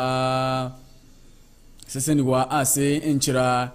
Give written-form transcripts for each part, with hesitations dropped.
ah, Sesenigwa ase enchera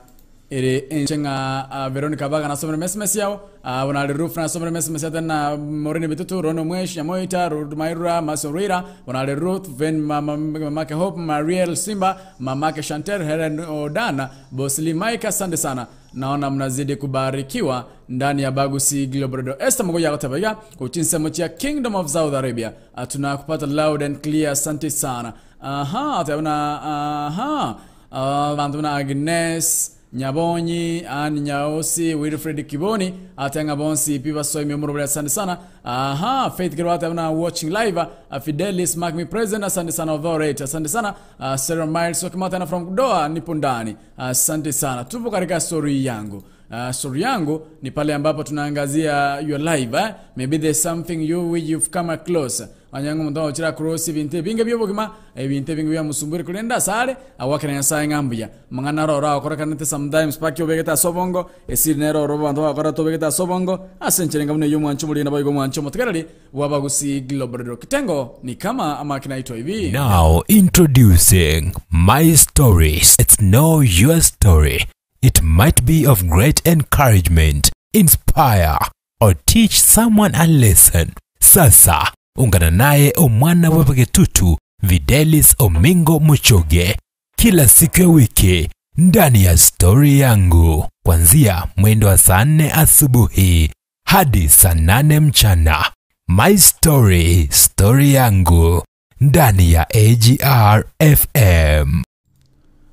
ere enche ng'a ah, Veronica Baga nasomere mesmes yao ah, buna are Ruth nasomere mesmes yate na Maureen Bitutu Ron Omweshi Nyamoita Ruth Mairura Mason Rwira buna are Ruth Ven mama mamake Hope Mariel Simba mamake Chantel Helen Odana Bosli Mike asante sana naona mnazidi kubarikiwa ndani ya Bagusi Global Radio. Esther Mugoya agoteba iga gochinsemo chia Kingdom of South Arabia Ah, tunakupata loud and clear asante sana Aha, ateba buna aha. Ah, abanto buna Agnes Nyabonyi, Ann Nyaosi, Wilfred Kiboni, ate ng'a bonsi pi basoimia omorobori asante sana. Aha, Faith Kirwa ateba buna watching live. Uh, Fidelis mark me present asante sana Authority, asante sana. Uh, Sarah Miles wakimatana from Doha nipo ndani. Asante sana. Tupo katika story yangu. Uh, story yangu ni pale ambapo tunaangazia your life eh? Maybe there's something you which you've come across onye ng'a omonto agochira across ebinto ebinge bi'obogima ebinto ebinge biamosumbure korende ase are agwakera Nyasaye ng'a mbuya amang'ana aro oro agokorekanete sometimes mpaka obegete ase obongo esiri nere oro abanto bagokorete obegete ase obongo ase enchera enga buna eyio omwancho omoriri naboigo omwancho omotegereri bw'abagusii global radio kitengo ni kama ama kinaitwa hivi. Now introducing My Stories. Let's know your story. It might be of great encouragement, inspire, or teach someone a lesson. Sasa ungana naye omwana wa Bagetutu Videlis Omingo Muchoge kila siku ya wiki ndani ya Stori Yangu kuanzia mwendo wa saa nne asubuhi hadi saa nane mchana. My Story, Story Yangu ndani ya AGR FM.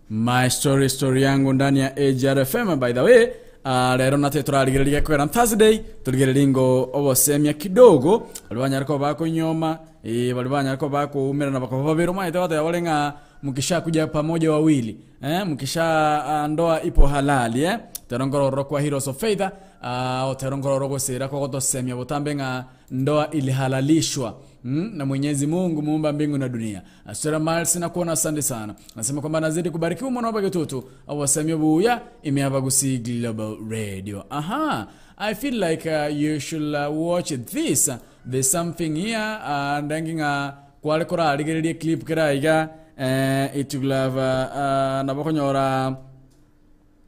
My story story yangu ndani ya AGRFM by the way uh, rero nate turarigereria kwera Thursday turigereria ngo obosemia kidogo bari banyara ko bakonyoma eh bari banyara ko bakuumerana bakaba babere omanyete bateba bare ng'a mukisha kuja pamoja wawili eh mukisha uh, ndoa ipo halali eh tero nkororo kwa Heroes of Faith uh, otero nkororo gosera kogotosemia botambe ng'a ndoa ilihalalishwa mm, na Mwenyezi Mungu muumba mbingu na dunia. Asera Miles na kuona asante sana. Nasema kwamba nazidi kubarikiwa mwana wa Bagetoto awasemia buya imeabagusi Global Radio. Aha, I feel like you should watch this. There's something here uh, ndenginga kware korarigereria clip kera iga eh, it will have uh, uh, nabo konyora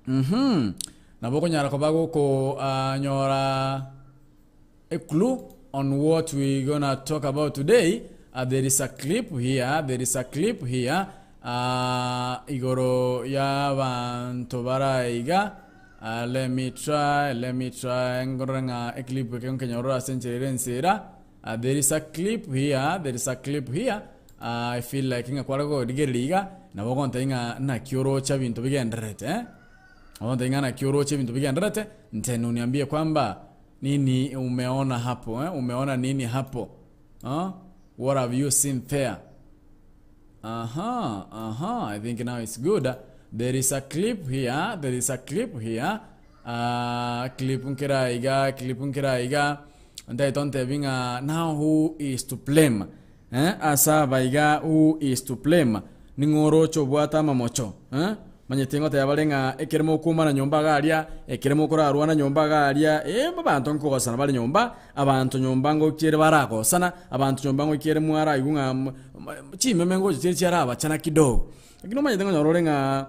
mhm nabo konyara koba goko uh, nyora a clue on what we gonna talk about today uh, there is a clip here there is a clip here uh, igoro y'abantu baraiga uh, let me try let me try ngorora ng'a eclip eke nkenyorora ase enchera ere ensera uh, there is a clip here there is a clip here uh, I feel like ng'a kware korigereria iga nabo ogontebia ng'a naki oroche ebinto bigendererete eh? Ogontebia ng'a naki oroche ebinto bigendererete nte uniambie kwamba Nini umeona hapo eh? Umeona nini hapo huh? What have you seen there? Aha, aha, I think now it's good. There is a clip here, there is a clip here. Uh, clip nkera iga, clip nkera iga. Ntaito ntebi ng'a now who is to blame? Eh, ase aba iga who is to blame? Ning'o oroche obwate amamocho? Eh? Manyete ngoteba bare ng'a ekero mokoumana nyomba iga aria, ekero mokorarwana nyomba iga aria, eh, abanto nkogosana bare nyomba, abanto nyomba ngokiere baragosana, abanto nyomba ngokiere mwaraigwe ng'a m- m- chimeme ngocha chire chiarabachana kidogo. Lakini omanyete nkonyora ore ng'a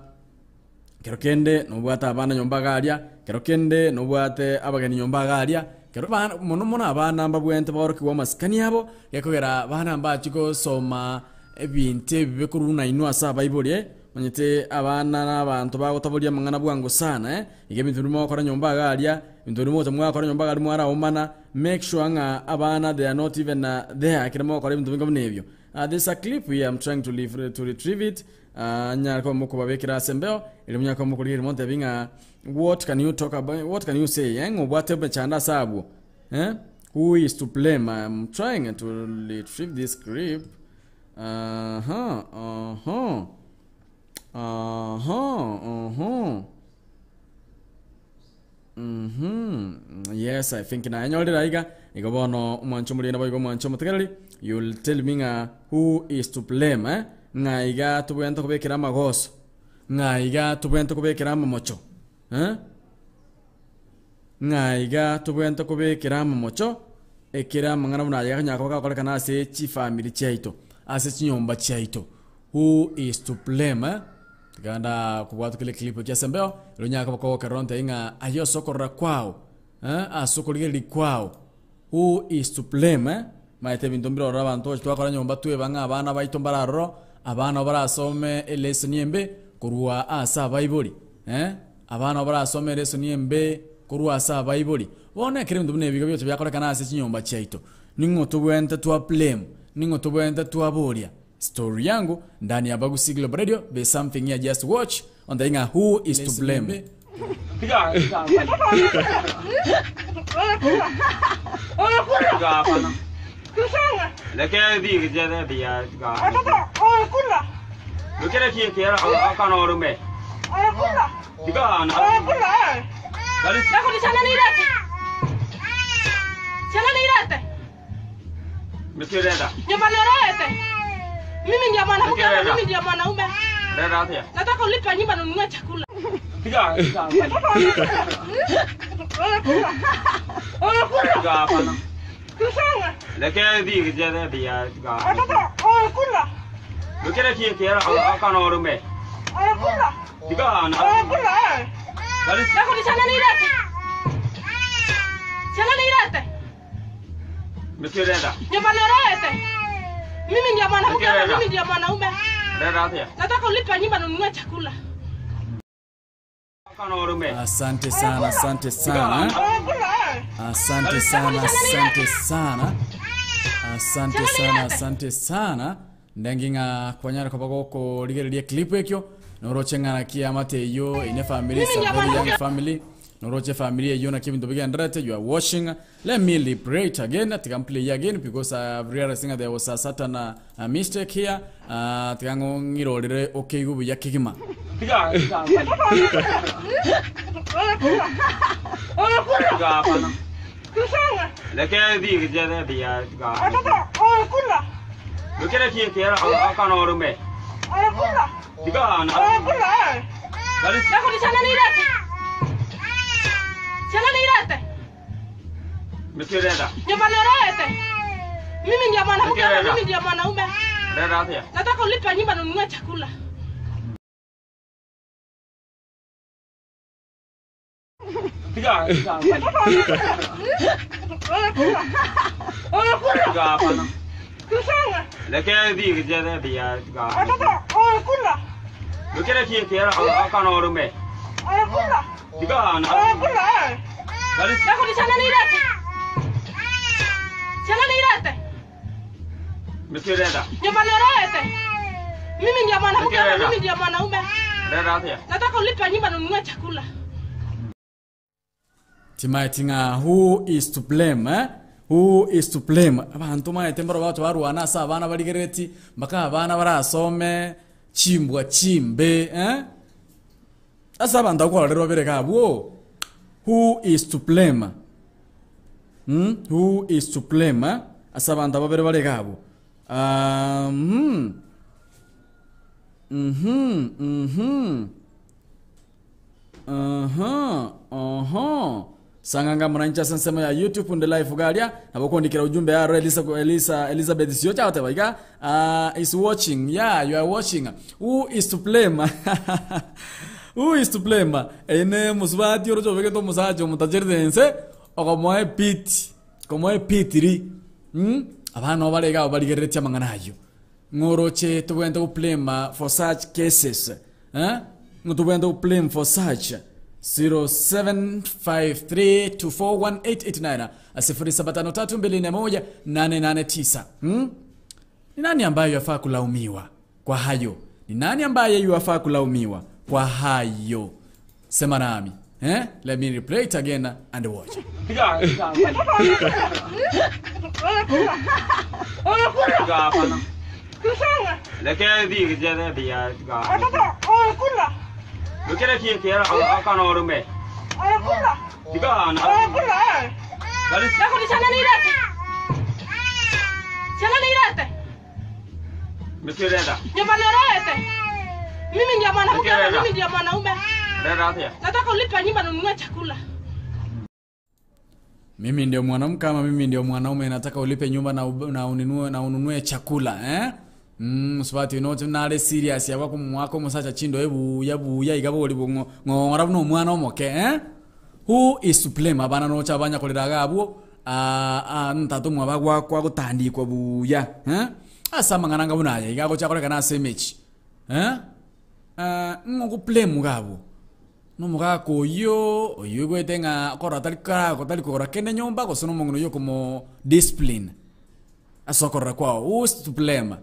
Kero kende nobwate abana nyomba iga aria, kero kende nobwate abageni nyomba iga aria, kero abana mono mono abana mbabwenerete baorokigwe amasikani abo, gekogera abana mbachie gosoma ebinto ebibe korwa buna inwe ase abaibori eh, omanyete abana na abanto bagotaboria amang'ana bwango sana eh, iga ebinto biria mogokora nyomba iga aria, ebinto biria mogocha mwakora nyomba iga aria mwaraomana, make sure ng'a abana they are not even there ekero mogokora ebinto binga buna ebio. There's a clip here I'm trying to to retrieve it. Nyare koba mokobabekera ase embeo, erio monyare koba mokorigereria montebi ng'a what can you talk about, what can you say eh, ng'a obwate emechando ase abwo eh, who is to blame? I am trying to retrieve this clip aha aha aha aha Mhm yes I think nayenyorire aiga igo bono omwancho omoriri naboigo omwancho omotegereri you'll tell me ng'a who is to blame eh ng'a iga tobwenerete kobekera amagoso ng'a iga tobwenerete kobekera amamocho eh ng'a iga tobwenerete kobekera amamocho ekere amang'ana buna aya akonyara koba gakorekana ase chifamiri chiaito ase chinyomba chiaito. Who is to blame eh? Tiga ndakobwata kere clip ekia ase embeo, erio onyare koba kogokerora ontebie ng'a aye ase okorora kwao eh, ase okorigereria kwao, who is to blame eh? Omanyete ebinto mbire ororo abanto gocha twakora nyomba tweba ng'a abana baito mbare aroro, abana nabo barasome elesson embe korwa ase abaibori eh, abana nabo barasome elesson embe korwa ase abaibori. Bono ekero ebinto buna ebi iga biocha biakorekana ase chinyomba chiaito, ning'o tobwenerete twa blame? Ning'o tobwenerete twaboria? Story yangu ndani ya Bagusi Global Radio there's something here just watch on the ng'a who is to blame. Nyumba noroete. Mimi ndiye mwanamke ama mimi ndiye mwanaume? Nataka ulipe nyumba na ununue chakula. Nakulisha nani ilete? Chana nilete. Nyumba noroete. Mimi ndiye mwanamke ama mimi ndiye mwanaume? Nataka ulipe nyumba na ununue chakula. Asante sana, asante sana. Asante sana, asante sana. Asante sana, asante sana. Ndengi ng'a kwanyara koba gokorigereria clip ekio noroche ng'a naki amate eyio ine family Mimi it's a ndiye very young mwanamke. family noroche family eyio naki ebinto bigendererete you are watching let me replay it again tiga mplay again because I've realized ng'a there was a certain mistake here tiga ng'o ng'irorere okeigwe buya kegima. Nakulisha nani ilete? Chana nilete. Nyumba noroete. Mimi ndiye mwanamke ama mimi ndiye mwanaume? Nataka ulipe nyumba na ununue chakula. Nakulisha nani ilete? Chana nilete. Nyumba noroete. Mimi ndiye mwanamke ama mimi ndiye mwanaume? Nataka ulipe nyumba na ununue chakula. Timaeti ng'a who is to blame eh? Who is to blame? Abanto maete mbaro bagocha barwana ase abana barigerereti mpaka abana barasome chimbwa chimbe eh? Ase abanto abwo kwarorerwa bere iga abwo who is to blame? Hmm? Who is to blame eh? Ase abanto aba babere bare iga abwo Ah, mhm. Mhm, mhm. Aha, aha. Sang'anga mwananchi ase ensemo ya YouTube nde live iga aria nabo okondikera ujumbe aro Elisa, Elisa, Elizabeth Siocha agoteba iga uh, is watching yeah you are watching who is to blame who is to blame eye ne mosubati oroche obegete omosacha omotacherete ense okomoa epiti komoa epitiri mm? Abana nabo bare iga abwo barigereretie amang'ana ayio Ng'oroche tobwenerete go blame for such cases eh? Ng'o tobwenerete go blame for such 0753241889 0753241889 hmm? Ni nani ambaye yafaa kulaumiwa kwa hayo? Ni nani ambaye yafaa kulaumiwa kwa hayo? Sema nami eh? Let me replay it again and watch. Nakulisha nani ilete? Chana nilete. Nyumba noroete. Mimi ndiye mwanamke ama mimi ndiye mwanaume? Nataka ulipe nyumba na ununue chakula. Mimi ndio mwanamke ama mimi ndio mwanaume nataka ulipe nyumba na, na ununue na ununue chakula eh? Mm, mosubati oyo noche nare serious abwo akomoaka omosacha chindoe buya buya iga bori bong'o ng'ora buna omwana omoke eh? Who is to blame? Abana noche abanya korera iga abwo ah, ah, tata omwabo agoakwa agotandikwa buya eh? Ase amang'ana anga buna aya iga agocha akorekana ase emechie eh? Eh, ng'o ogo blame iga abwo? Na omogaka oyio oyio oigwete ng'a okorora tari kara tari kogora kende nyomba gose na omong'ina oyio okomo discipline ase okorora kwao, who is to blame?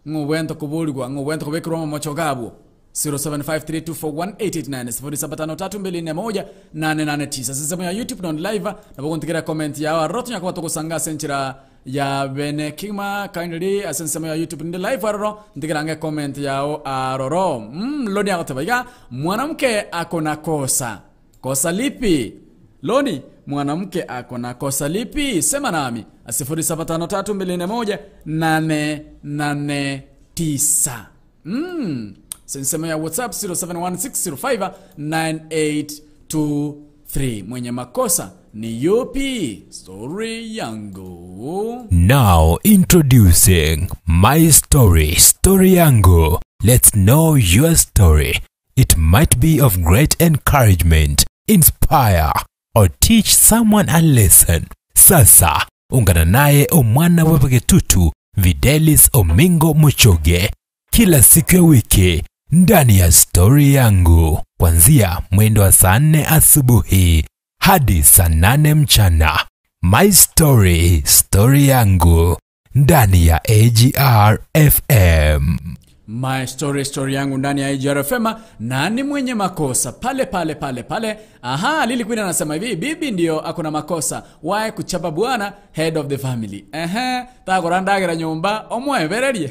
Ng'a obwenerete koborigwa, ng'a obwenerete kobekerwa amamocho iga abwo. 0753241889 0753241889 ase ensemo ya YouTube nonde live nabo ogontigera comment yao aroro tonya koba togosanga ase enchera ya bene kegima kindly ase ensemo ya YouTube ninde live aroro ntigera ange comment yao aroro mm, Loni agoteba iga mwanamke akona kosa kosa lipi Loni mwanamke akona kosa lipi sema nami 0753241889 mm. Ase ensemo ya WhatsApp 0716059823 mwenye makosa ni yupi? Story yangu. Now introducing My Story, Story Yangu. Let's know your story. It might be of great encouragement, inspire, or teach someone a lesson. Sasa ungana naye omwana wa Bagetutu Videlis Omingo Muchoge kila siku ya wiki ndani ya Story Yangu kuanzia mwendo wa saa nne asubuhi hadi saa nane mchana. My Story, Story Yangu ndani ya AGR FM. My story story yangu ndani ya AGR FM. Nani mwenye makosa? Pale pale pale pale. Aha, Lili Queen anasema hivi, bibi ndio ako na makosa. Why kuchapa bwana head of the family? Ehe, takorandagera nyumba omwebererie.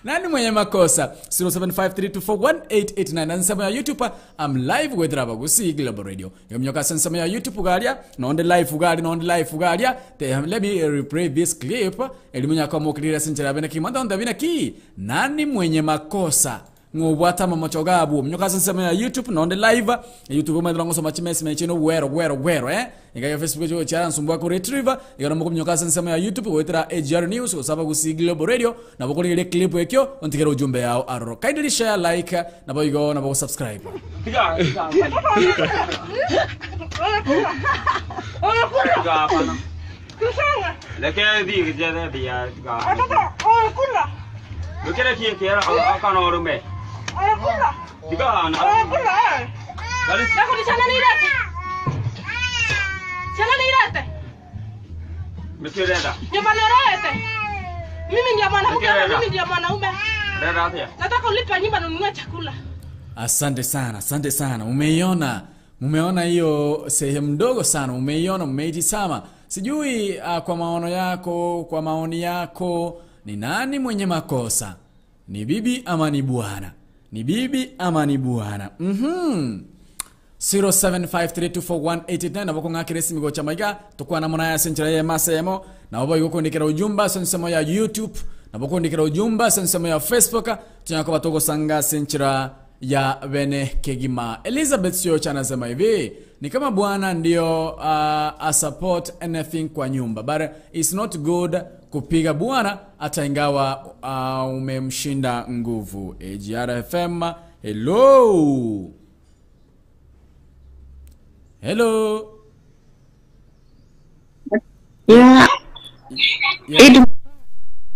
Nani mwenye makosa? 0753241889 nsemo ya YouTube I'm live with Rabagusi Global Radio. Yomnyoka nsemo ya YouTube garia, nonde live gari nonde live garia. Let me replay this clip. Elimu nyako mokirira sinchera bene kimanda onda bine ki. Nani mwenye makosa? Ng'obwata amamocho gabwo mnyoka ase ensemo ya YouTube nonde live YouTube omanyete ngosoma chimessage chino gwero gwero gwero eh iga ya Facebook chigo chiaransumbua ko retriever iga nomo komnyoka ase ensemo ya YouTube goetera AGR News gosaba Gusii Global Radio nabo korigereria clip ekio ontigere ujumbe yao aroro kindly share like nabo igo nabo subscribe. Tiga, tiga, tiga hapana. Leke thi githe thi ya tiga. Lukere ki ki akana orume. Tiga hana. Bali mikirenda. Nyumba noroete. Mimi ndiye mwanamke ama Nikirenda. mimi ndiye mwanaume? Renda atia. Nataka ulipe nyumba na ununue chakula. Asante sana, asante sana. Umeiona, umeona hiyo sehemu ndogo sana, umeiona, umeitizama. Sijui kwa maono yako, kwa maoni yako, ni nani mwenye makosa? Ni bibi ama ni bwana? Ni bibi ama ni bwana? 0753241889 nabo kong'akera esimigo cha maiga tokwana mona ase enchera ya emasemo nabo boigo kondikera ujumba ase ensemo ya YouTube nabo kondikera ujumba ase ensemo ya Facebook tonyakoba togosanga ase enchera ya bene kegima. Elizabeth Siocha anasema hivi, ni kama bwana ndio a support anything kwa nyumba but it's not good kupiga bwana hata ingawa umemshinda nguvu. AGR FM, hello. Hello. Yeah, Yeah. Eid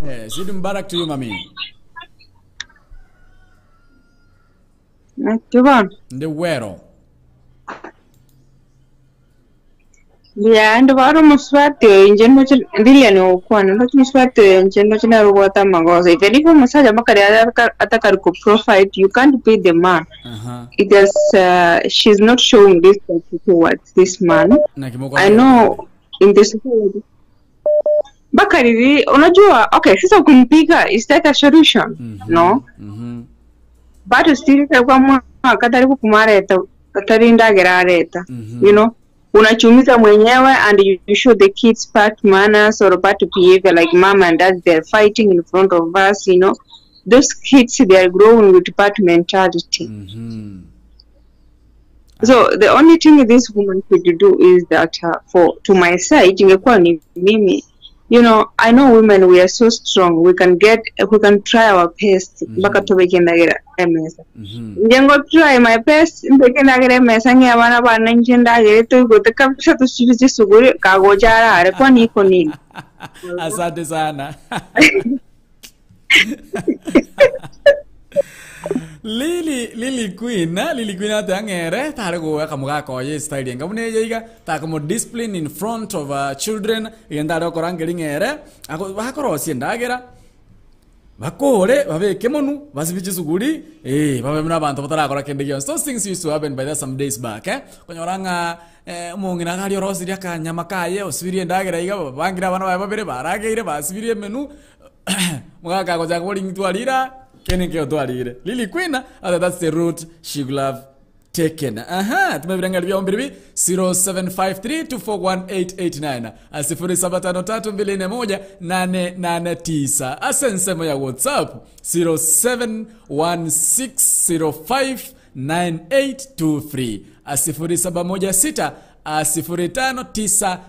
Yes, Eid Mubarak to you, mami. Nakiba. Ndi wero. Yeah, and baro muswati oyo nje ndilya ni okwana ndochi muswati oyo nje ndochi narubwata amagoso even if omusaja makari atakari ku profile you can't be the man. It is she's not showing respect towards this man. Na kimoko. I know in this Bakari, unajua okay, sasa kumpiga is that a solution? No. Bado still kwa mwaka atari kukumareta atarindagira areta. You know, unachumiza mwenyewe and you show the kids bad manners or bad behavior like mom and dad they're fighting in front of us, you know. Those kids they are growing with bad mentality. So the only thing this woman could do is that for to my side ingekuwa ni mimi You know, I know women we are so strong. We can get we can try our best mpaka tobeke endagera emesa. Inche ngo try my best mbeke endagera emesa ng'e abana bane inche ndagere toigote kabisa tosibie chisuguri kagocha arare kwani iko nini? Asante sana. Lili Lili Queen, eh? Lili Queen ate ang'ere tare goaka mogaka oye style enga buna eye iga takomo discipline in front of children egento are gokora nkeri ng'ere ako bakorosia endagera bakore babeke monu basibie chisuguri eh babe buna abanto batarakora kende gionsi. Those things used to happen by the some days back eh okonyora ng'a omong'ina iga aria orosirie akanyama kaye osibirie endagera iga babangire abana baye babere barageire basibirie emenu Omogaka agochaka koboria ng'iti twarire aa, kende nkeiyo twarire. Lily Queen, ata that's the route she could have taken. Aha, tuma ebirengeri biao mbiribi 0753241889 0753241889 ase ensemo ya WhatsApp 0716059823 0716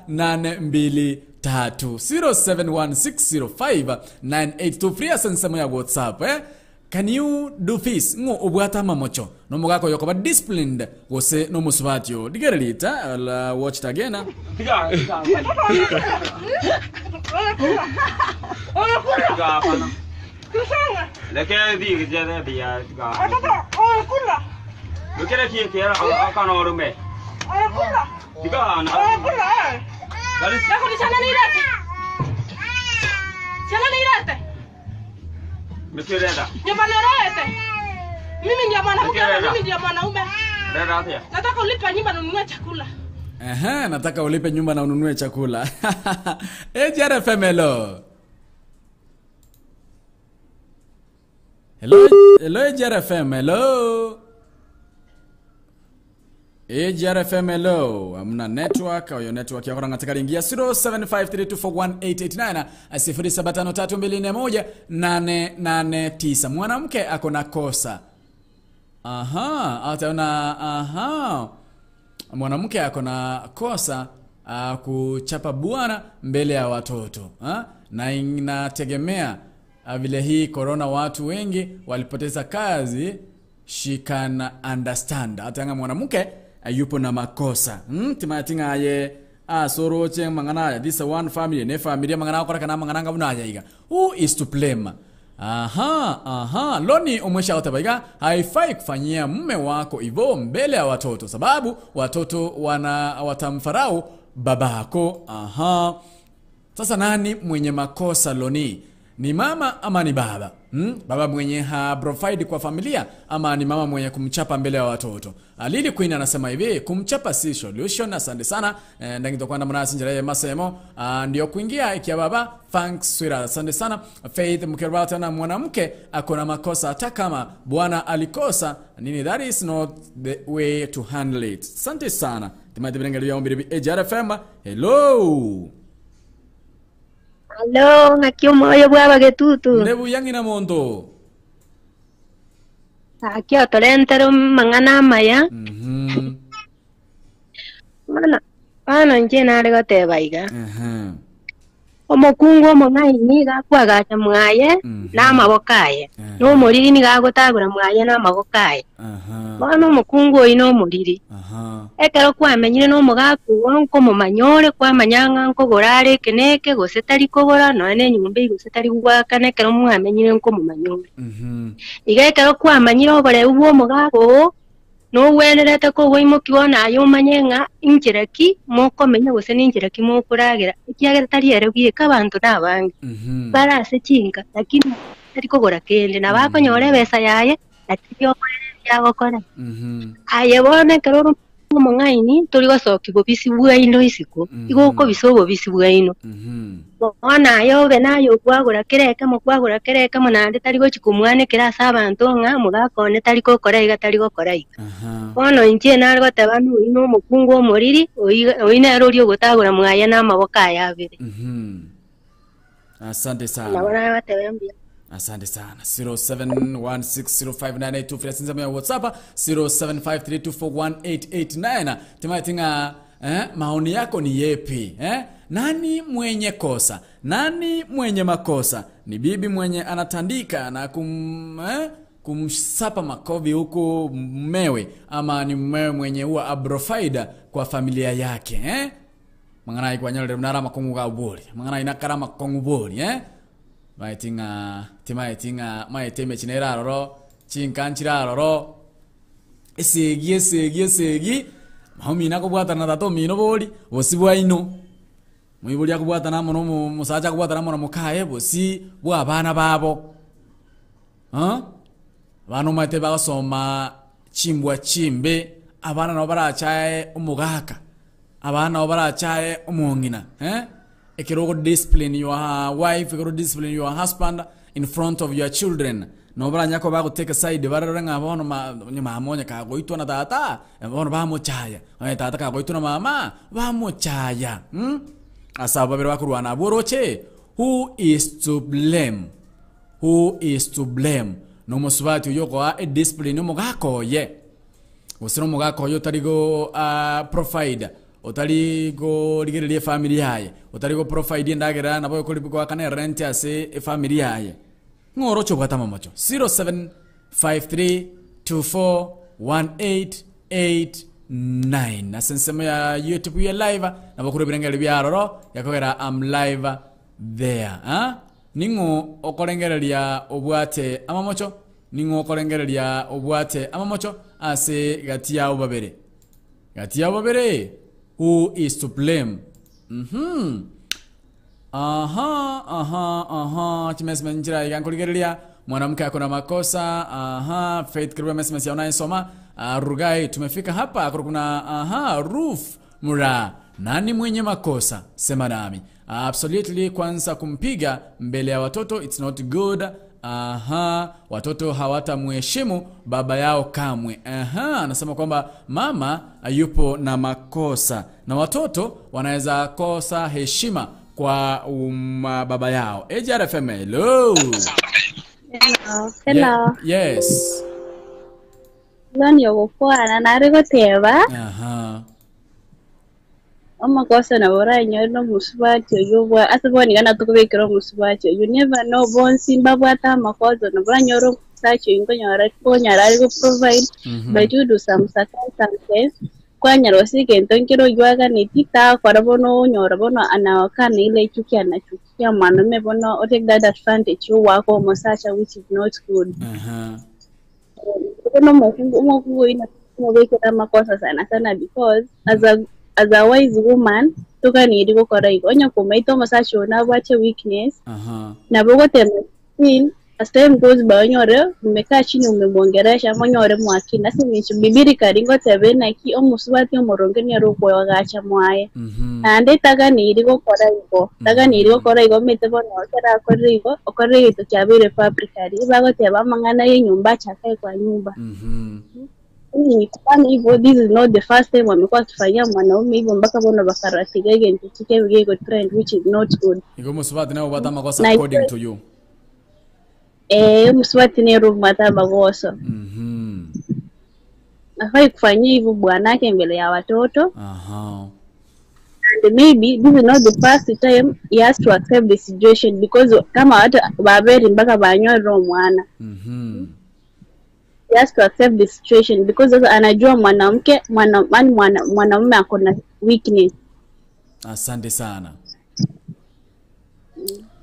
0598 tatu 0716059823 ase ensemo ya WhatsApp eh? Can you do this? Ng'o obwate amamocho nomogaka oyo okoba disciplined gose nomosubati oo? Rigereria ita I'll watch it again. Tiga, tiga, tiga hapana. Leke thi gĩcethe thia tiga. Ndũkĩre kĩ kĩera akana ũrũme. Tiga hana. Gari Nakundi ciana nĩ irete. Ciana nĩ irete. nĩkĩ ũrenda? Nyumba nĩ ũroete. Mimi ndiye mwanamke ama Nĩkĩ mimi ndiye mwanaume? Ũrenda atĩa? Nataka ulipe nyumba na ununue chakula. Aha, nataka ulipe nyumba na ununue chakula. AGRFM hello. Hello, hello AGRFM hello. AGRFM hello. Hamna network au network yako nataka ingia 0753241889 0753241889. Mwanamke ako na kosa. Aha, ataona aha. Mwanamke ako na kosa kuchapa bwana mbele ya watoto ha? Na inategemea vile hii corona watu wengi walipoteza kazi, she can understand. Atanga mwanamke yupo na makosa timatinga aye asoroche mang'ana aya this one family ne familia mang'ana akora kana mang'ana ngabuna aya iga who is to blame? Aha, aha. Loni umesha iga haifai kufanyia mume wako hivyo mbele ya watoto sababu watoto wana watamfarau babako. Aha. Sasa nani mwenye makosa Loni? Ni mama ama ni baba? Baba mwenye ha provide kwa familia ama ni mama mwenye kumchapa mbele ya watoto? Lili Queen anasema hivi, kumchapa si solution. Asante sana. Ndangito kwanda mwana sinjira ya masemo. Ndio kuingia ikia baba. Thanks Swira. Asante sana. Faith Mkerwata na mwanamke ako na makosa hata kama bwana alikosa nini, that is not the way to handle it. Asante sana. Timathi Birengeli ya Ombiri AGRFM. Hello. Alo, ng'aki omoyo bwa bagetutu. Ndebu yang'ina monto. Ng'aki otorentere mang'ana amaya. Bono bono inche nare goteba iga. Omokungu omong'aini iga akwagacha mwaye na amaboko aye. Na omoriri nigo agotagora mwaye na amaboko aye. Bono omokungu oyi na omoriri. Ekero kwamenyire na omogaka ogo nkomomanya ore kwamanya ng'a nkogora are eke na eke gose tari kogora nonya na enyomba eywo gose tari gwakana ekero mwamenyire nkomomanya ore. Iga ekero kwamanyire oboreu bwa omogaka oo, nogwenerete kogoimokiwa naye omanye ng'a inchera ki mokomenya gose na inchera ki mokoragera ekiagera tari ere bweka abanto na abange bare ase chinka lakini tari kogora kende nabo akonyora ebesa yaye lakini okorere ebiagokora. Aye bono ekero ore omong'aini tori gosokia bobisi bwaino isiko igo okobisa obobisi bwaino. Bono aye obe naye okwagora kera ekemo kwagora kera ekemo naende tari gochi komwanekera ase abanto ng'a omogaka one tari gokora iga tari gokora iga. Bono inche nare goteba ng'a oyio na omokungu omoriri oyio nere oria ogotagora mwaye na amaboko aye abere. Asante sana. Nabo nare goteba mbuya. Asante sana. 0716059823 sinzamo ya WhatsApp 0753241889. Timatinga maoni yako ni yepi? Nani mwenye kosa? Nani mwenye makosa? Ni bibi mwenye anatandika na kum, eh, kumsapa makovi huku mmewe, ama ni mmewe mwenye huwa abrofaida kwa familia yake eh? Mang'ana ikwanyolere mnara makongu ga bori mang'ana inakara makongu bori eh? Maeting'a timaeting'a maete emechino eraroro chinkanchi raroro esegi esegi esegi maomino akobwatana na tata omino bori bosi bwaino moibori akobwatana amo na omo omosacha akobwatana amo na mokaye bosi bwa abana babo huh? Abana omanyete bagosoma chimbwa chimbe abana nabo barachae omogaka abana nabo barachae omong'ina eh? Ekero ogo discipline your wife ekero discipline your husband in front of your children nabo baranya koba bagotake side barore ng'a bono ma onye mama onye kagoitwa na tata bono bamochaya onye tata kagoitwa na mama bamochaya mm? Ase abo babere bakorwana abwo oroche who is to blame? Who is to blame? Na omosubati oyio okoa ediscipline omogaka oye gose na omogaka oyo otari go ah, provide otari korigereria efamiri yaye otari go provide endagera nabo okori goakana erent ase efamiri yaye ng'o oroche obwate amamocho 0753241889 ase ensemo ya youtube ya live nabo okore ebirengererio bia aroro gekogera am live there ah? Ning'o okorengereria obwate amamocho? Ning'o okorengereria obwate amamocho ase gati yabo babere? Gati yabo babere, who is to blame? Mhm. Aha, aha, aha. Chimesime nchira iga nkorigereria mwanamke ako na makosa. Aha, Faith Kiruba mesime ya unayesoma. Uh, Rugai tumefika hapa kuna aha, Roof Mura. Nani mwenye makosa? Sema nami. Absolutely, kwanza kumpiga mbele ya watoto it's not good. Aha, watoto hawatamheshimu baba yao kamwe. Aha, anasema kwamba mama yupo na makosa na watoto wanaweza kosa heshima kwa um, baba yao. AJRFM, hello. Hello. Hello. Ye yes. Loni ogokwana nare goteba Aha. Amakosa nabo oranyore na omusubati oyo bwa ase bono iga natokobekera omusubati oyo you never know bonsi mbabwate amakosa nabo oranyore omusacha oyo nkonyora konyara ari go provide but due to some circumstances kwanyara gose egento nkere oywo aganeti takora bono onyora bono anaokana ile chuki anachukia mwanaume bono o take that advantage owaka omosacha which is not good. Aha. Bono omokungu omokungu oyo namobekera amakosa sana sana because as a wise woman toganiri gokora igo onye komaita omosacha oyo nabwate weakness Aha. nabo ogotema still as time goes by onyore umekaa chini umemwongeresha monyore mwakina ase eng'encho biblically ngotebe naki omusubati omoronge niere okwoagacha mwaye naende taganiri gokora igo taganiri gokora igo omanyete bono ekero akorire igo okorire egento kiabeire publicly bagoteba amang'ana ya enyomba achakae kwa nyumba. Kufanya hivyo this is not the first time wamekuwa wakifanyia mwanaume hivyo mpaka bono bakaratiga egento kike gego trend which is not good. Igo omusubati naye obwate amagoso Na according to you. Eh, omusubati nere obwate amagoso. Hafai kufanyia hivyo bwanake mbele ya watoto. Aha. And maybe this is not the first time he has to accept the situation because kama watu baberi mpaka banyorere omwana. He has to accept the situation because sasa anajua mwanamke mwana, yani mwana, mwanamume ako na weakness. Asante sana.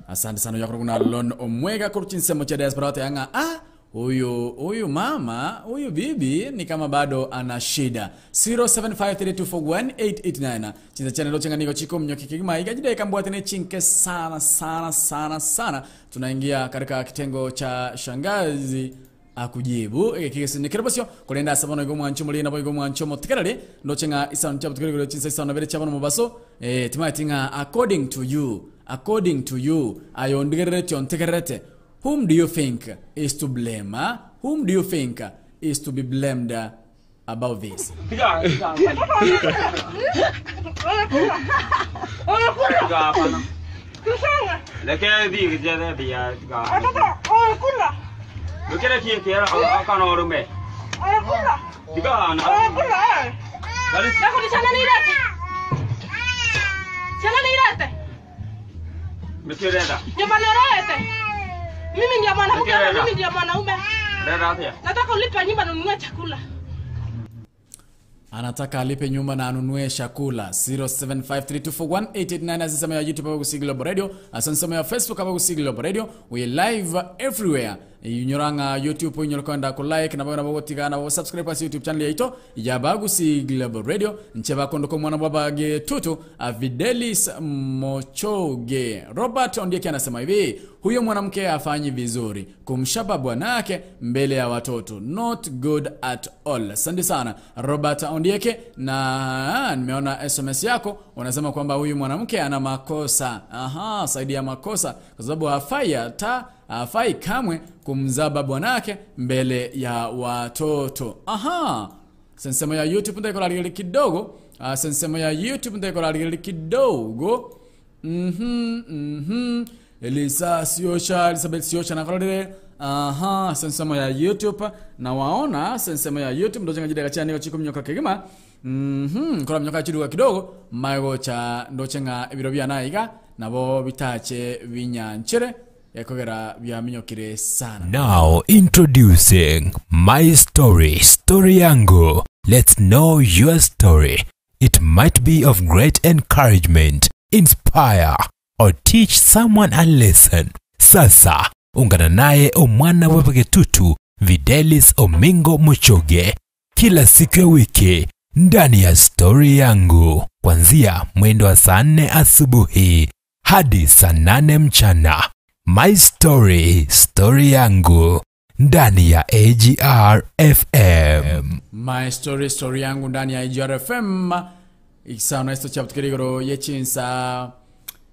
Asante sana yakuru kuna lon omwega kuru chinsemo cha diaspora wote yanga ah huyu huyu mama huyu bibi ni kama bado ana shida 0753241889 chinza channel chenganiko chiko mnyoki kigima igajide kambwate ne chinke sana sana sana sana tunaingia katika kitengo cha shangazi akujibu nikirobosio kulenda sabono igo mwancho mulina bo igo mwancho motikerere ndochenga isano chabo tukerere chinsa isano bere chabano mubaso eh timatinga according to you according to you ayo ndigererete ontegererete whom do you think is to blame huh? Whom do you think is to be blamed about this? Tiga, tiga. Tiga hapana. Leke thi githe thia tiga. Lukere kie kiera akana orume. Tiga na. Bali. Ciana nĩ irete. Nĩkĩ ũrenda? Nyũmba nĩ ũroete. Mimi ndiye mwanamke Nĩkĩ ama ũrenda? mimi ndiye mwanaume. Ũrenda atĩa? Nataka ulipe nyumba na ununue chakula. Anataka alipe nyumba na anunue chakula. 0753241889 asisema ya YouTube hapa Gusii Global Radio, asensema ya Facebook hapa Gusii Global Radio. We live everywhere. Inyoranga YouTube inyoro kwenda ku like na bana bogotiga na subscribe ase YouTube channel yaito ya Bagusi Global Radio. Nche bakondo ko mwana baba Getutu Fidelis Mochoge. Robert Ondieki anasema hivi, huyo mwanamke hafanyi vizuri kumshaba bwanake mbele ya watoto, not good at all. Asante sana Robert Ondieke, na nimeona SMS yako unasema kwamba huyu mwanamke ana makosa. Aha, saidi ya makosa kwa sababu hafai hata hafai kamwe kumzaba bwanake mbele ya watoto. Aha, sensemo ya YouTube ndaikolarigeli kidogo. Sensemo ya YouTube ndaikolarigeli kidogo. Elisa Siosha, Elizabeth Siosha nakololere. Aha, sensemo ya YouTube na waona sensemo ya YouTube ndo chenga chideka chani chiko mnyoka kigima. Kola mnyoka chiduka kidogo mago cha ndo chenga ebiro bya naiga nabo bitache binyanchere yakogera byaminyokire sana. Now introducing My Story, Story Yangu. Let's know your story. It might be of great encouragement, inspire, or teach someone a lesson. Sasa ungana naye omwana wa Paketutu Fidelis Omingo Muchoge kila siku ya wiki ndani ya Story Yangu kuanzia mwendo wa saa 4 asubuhi hadi saa 8 mchana. My Story, Story Yangu ndani ya AGR FM. My Story, Story Yangu ndani ya AGR FM. Isano esto cha butikirigoro yechinsa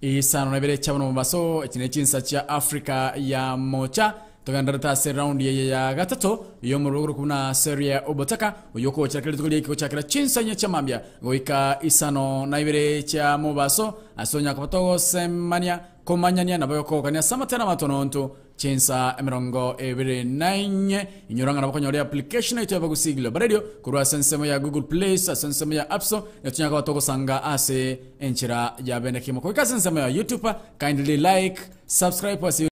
isano nebere cha mobaso ekine chinsa cha Afrika ya mocha tugandara se round ye ya gatato iyo mu ruguru kuna serie obotaka uyoko chakira tukuli kiko chakira chinsa nya chamambia goika isano na ibere cha mobaso asonya kapatogo semania komanyania nabayoko kania samatena matononto chinsa emirongo ebere na inye inyoranga nabo konyora application ito yabagusi Global Radio kurwa sensemo ya Google Play sensemo ya App Store netunyaka batogosanga ase enchira ya bene kimo kwa sensemo ya YouTube kindly like subscribe ase